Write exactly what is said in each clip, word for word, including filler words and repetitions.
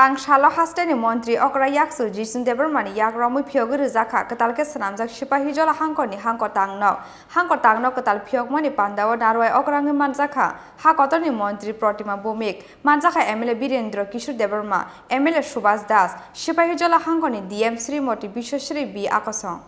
Tang salo hasteni montri okra yaksu Jisnu Debbarmani yak romwi phiyogwi rwjakha kwtal khe swnamjak Sipahijola hangkorni hangkor tangnok. Hangkor tangnok kwtal phiyokmani pandao narwai okrangwi manjakha ha kotorni montri Protima Bhowmik, manjakha M L A Birendra Kishore Debbarma, M L A Subhas Das, Sipahijola hangkorni D M Srimoti Biswasri B Akosong.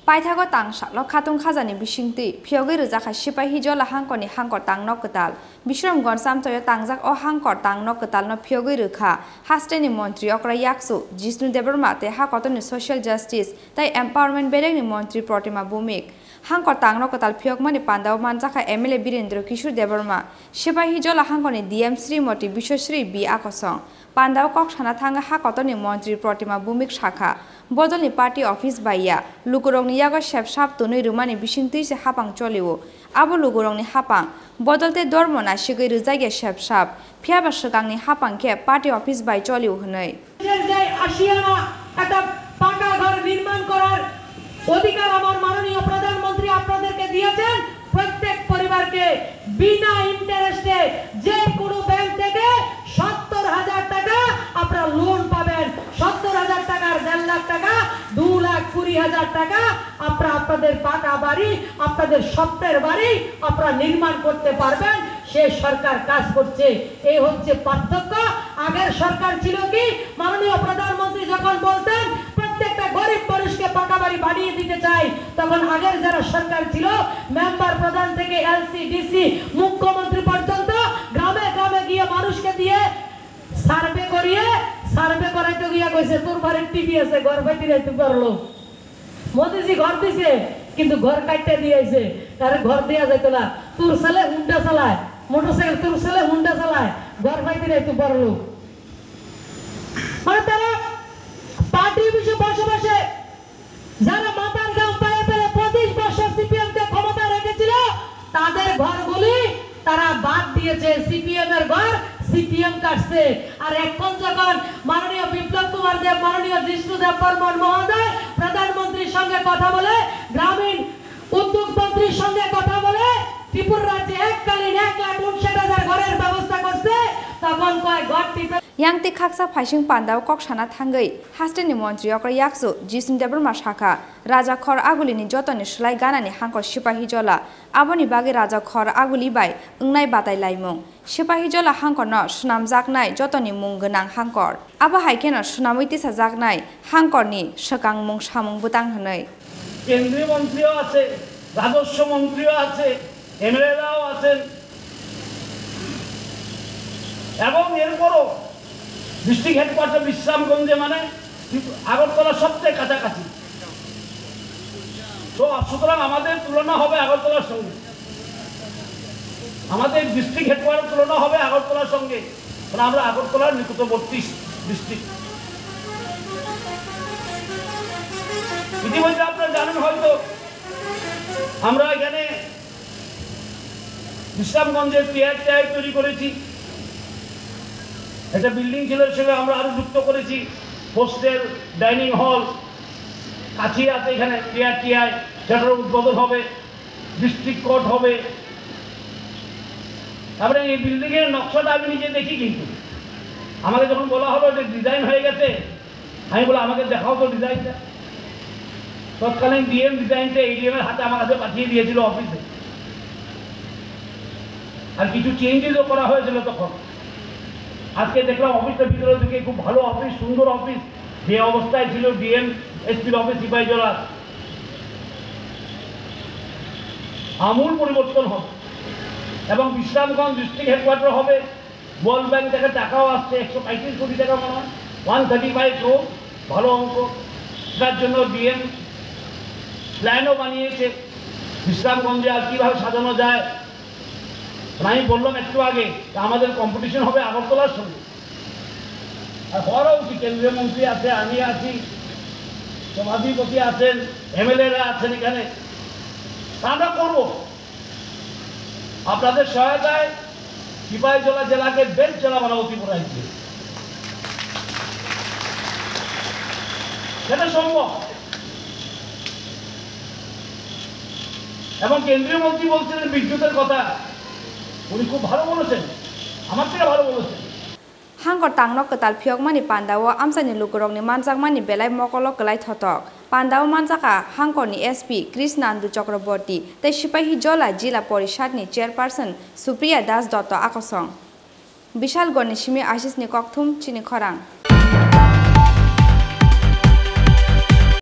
Paithago tang salo khatung khajani bisingtwi phiyogwi rwjakha Sipahijola hangkorni hangkor tangnok kwtal. Bishramganj amchoio tangjak o hangkor tangnok kwtalno phiyogwi rwkha hasteni montri okra yaksu Jisnu Debbarma tei ha kotorni Social Justice tei Empowerment berekni montri Protima Bhowmik. Hangkor tangnok kwtal phiyokmani pandao manjakha M L A Birendra Kishore Debbarma, Sipahijola hangkorni D M Srimoti Biswasri B Akosong. Pandao kok sana thangwi ha kotorni montri Protima Bhowmik sakha, bodolni party office bai ya, lukurokni yago sep sap twnwi rwmani bisingtwi se hapang cholio. Abo lukurokni hapang, bodol tei dormo nasigwi rwjakya sep sap, phiyaba swkangni hapang khe party office bai cholio hwnwi. যে আশিয়ানা একটা পাকা ঘর নির্মাণ করার অধিকার আমার মাননীয় প্রধানমন্ত্রী আপনাদেরকে দিয়েছেন। প্রত্যেক পরিবারকে বিনা ইন্টারেস্টে যে কোনো ব্যাংক থেকে সত্তর হাজার টাকা আপনারা লোন পাবেন। সত্তর হাজার টাকার দেড় লাখ টাকা, দু লাখ কুড়ি হাজার টাকা আপনারা আপনাদের পাকা বাড়ি, আপনাদের স্বপ্নের বাড়ি আপনারা নির্মাণ করতে পারবেন। সে সরকার কাজ করছে। এই হচ্ছে পার্থক্য। আগের সরকার ছিল কি, মাননীয় প্রধানমন্ত্রী যখন বলতেন প্রত্যেকটা গরিব মানুষকে পাকা বাড়ি বানিয়ে দিতে চাই, তখন আগের যারা সরকার ছিল, মেম্বার প্রধান থেকে এলসি, ডিসি, মুখ্যমন্ত্রী পর্যন্ত গ্রামে গ্রামে গিয়ে মানুষকে দিয়ে সার্ভে করিয়ে, সার্ভে করাইতে গিয়ে কইছে, "তোর বাড়ির টিভি আছে, ঘর পাইতে নাই, তুই পারলো।" মোদিজি ঘর দিছে, কিন্তু ঘর কাটতে দিয়ে আইছে, তারে ঘর দেয়া যাইতো না। তোর ছেলে হুন্ডা চালায়, মোটরসাইকেল, তোর ছেলে হুন্ডা চালায়, ঘর পাইতে নাই, তুই পারলো। মানে তারা পার্টি অফিসে বসে বসে যারা মাথার ঘাম পায়ে ফেলে পঁচিশ বছর সিপিএম কে ক্ষমতা রেখেছিল, তাদের ঘরগুলি তারা বাদ দিয়েছে, সিপিএম এর ঘর সিপিএম কাটছে। আর এখন যখন মাননীয় বিপ্লব কুমার দেব, মাননীয় জিষ্ণু দেববর্মন মহোদয় প্রধানমন্ত্রীর সঙ্গে কথা বলে, গ্রামীণ উদ্যোগ মন্ত্রীর সঙ্গে কথা বলে ত্রিপুরা রাজ্যে এককালীন এক লাখ উনষাট হাজার ঘরের ব্যবস্থা করছে, তখন কয় ঘর টিপে Yang twi khaksa phaising pandao kok sana thangwi hasteni montri okra yaksu Jisnu Debbarma sakha, Raja Khor Agulini jotoni slai ganani hangkor Sipahijola, aboni bagwi Raja Khor Aguli bai wngnai batai laimung. Sipahijola hangkorno swnamjaknai jotoni mung gwnang hangkor. Abo hai kheno swnamwi tisajaknai hangkorni swkang mung samung bwtang hwnwi. কেন্দ্রীয় মন্ত্রীও আছে, রাজস্ব মন্ত্রীও আছে, এমএলএরাও আছেন, এবং এরপরও ডিস্ট্রিক্ট হেডকোয়ার্টার বিশ্রামগঞ্জে, মানে আগরতলা সবচেয়ে কাছাকাছি। তো সুতরাং আমাদের তুলনা হবে আগরতলার সঙ্গে, আমাদের ডিস্ট্রিক্ট হেডকোয়ার্টার তুলনা হবে আগরতলার সঙ্গে, কারণ আমরা আগরতলার নিকটবর্তী ডিস্ট্রিক্ট। ইতিমধ্যে আপনারা জানেন হয়তো, আমরা এখানে বিশ্রামগঞ্জের টিআইটিআই তৈরি করেছি, একটা বিল্ডিং ছিল, সেটা আমরা আরো যুক্ত করেছি, হোস্টেল, ডাইনিং হল, কাছে আছে এখানে টিআইটিআই, সেটারও উদ্বোধন হবে, ডিস্ট্রিক্ট কোর্ট হবে। তারপরে এই বিল্ডিং এর নকশাটা আমি নিজে দেখি, কিন্তু আমাকে যখন বলা হলো যে ডিজাইন হয়ে গেছে, আমি বলি, "আমাকে দেখাও তো ডিজাইনটা।" তৎকালীন ডিএম ডিজাইনটা এডিএম এর হাতে আমার কাছে পাঠিয়ে দিয়েছিল অফিসে। আর কিছু চেঞ্জেসও করা হয়েছিল তখন। আজকে দেখলাম অফিসটা ভিতরে ঢুকে খুব ভালো অফিস, সুন্দর অফিস। যে অবস্থায় ছিল ডিএম, এসপির অফিস সিপাহীজলা, আমূল পরিবর্তন হবে। এবং বিশ্রামগঞ্জ ডিস্ট্রিক্ট হেডকোয়ার্টার হবে। ওয়ার্ল্ড ব্যাংক থেকে টাকাও আসছে, একশো পঁয়ত্রিশ কোটি টাকা মনে হয়, ওয়ান থার্টি ফাইভ ক্রোর, ভালো অঙ্ক। তার জন্য ডিএম প্ল্যানও বানিয়েছে বিশ্রামগঞ্জে আর কীভাবে সাজানো যায়। আর আমি বললাম একটু আগে, তা আমাদের কম্পিটিশন হবে আগরতলার সঙ্গে। আর হওয়ারও উচিত, কেন্দ্রীয় মন্ত্রী আছে, আমি আছি, সভাধিপতি আছেন, এমএলএরা আছেন এখানে, তা আমরা করবো। আপনাদের সহায়তায় সিপাহীজলা জেলাকে বেস্ট জেলা বানাবো ত্রিপুরা রাজ্যে। সেটা সম্ভব। এবং কেন্দ্রীয় মন্ত্রী বলছিলেন বিদ্যুতের কথা, উনি খুব ভালো বলেছেন, আমার থেকে ভালো বলেছেন। Hangkor tangno kwtal phiyokmani pandao amchaini lukurokni manjakmani belai mokolo kwlai thotok. Pandao manjakha Hangkorni S P Krishnandu Chakraborty tei Sipahi Jola Jila Porishadni Chairperson Supriya Das Dotto akosong. Bishalgarhni simi Ashisni kokthum chini khorang.